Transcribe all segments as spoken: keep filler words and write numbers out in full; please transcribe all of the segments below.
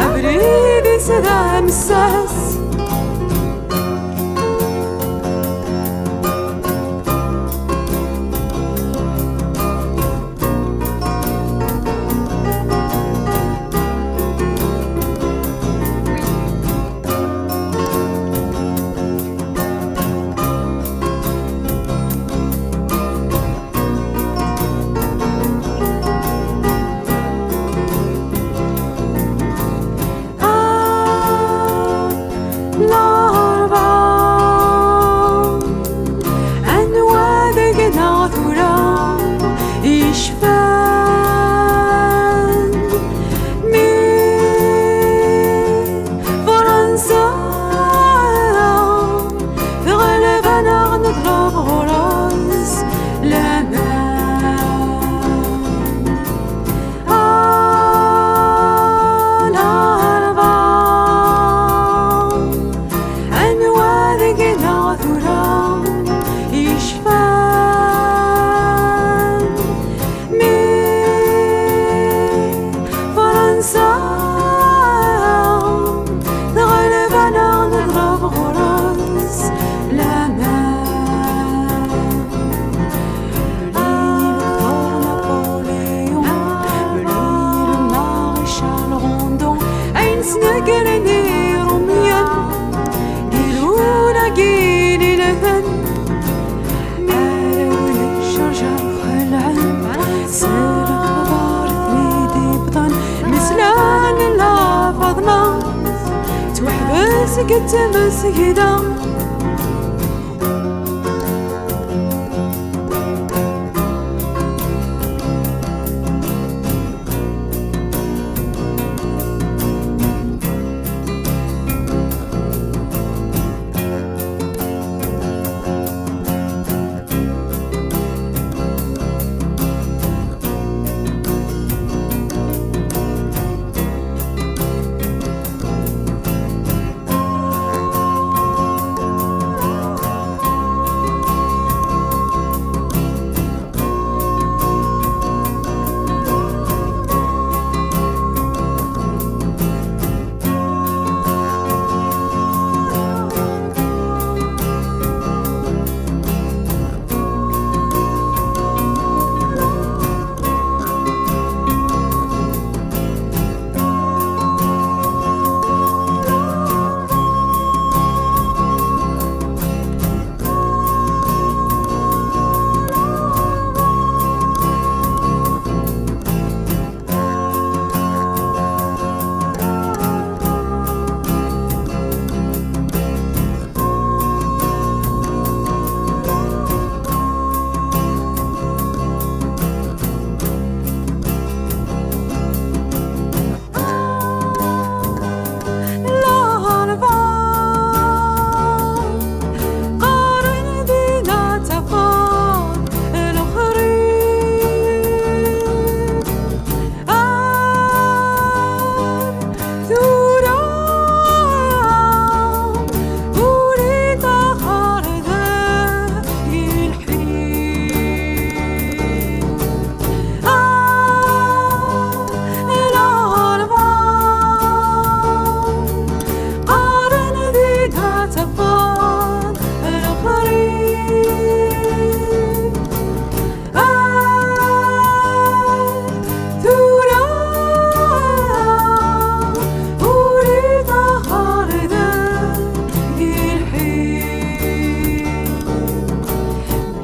Abrid-is d amessas. Ah, Larebɛa, anwa deg-neɣ tura yecfan mi Fransa teɣleb-aneɣ, neḍleb ɣur-s laman. Ah, Larebɛa, anwa deg-neɣ tura yecfan mi Fransa teɣleb-aneɣ, neḍleb ɣur-s laman. Mlil Napoléon, mlil Maréchal Rondon, ayen snegren Irumyen, Gilula, Gililten, arraw n Ccerjer xelɛen s lexbar-nni d-iwḍen, mi slan la Faḍma tweḥbes deg tmesgida.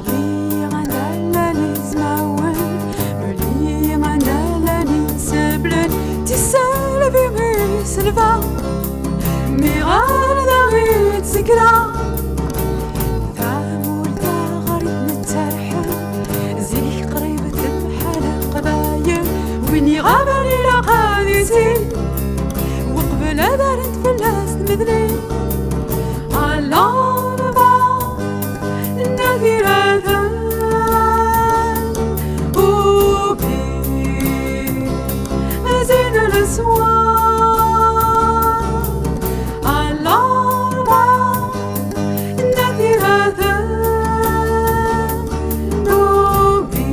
Mli anda llan izmawen, mli anda llan iseblen, tiselbi mi selba, mi ɣer da i d-tekra. Tamurt-a ɣer i d-netterḥem, zik qrib temḥa leqbayel, win iɣaben ilaq ad isin, uqbel ad rrent fell-as tmedlin. Alarba n At Yiraten, ubi zin leswar. Alarba n At Yiraten, ubi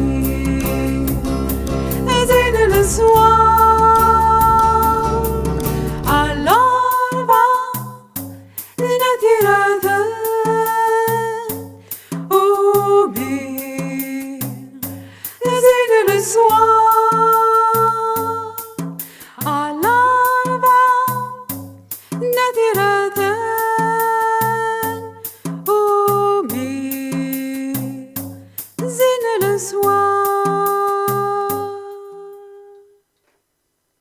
zin leswar. Ẓwar, alarba, nadirat,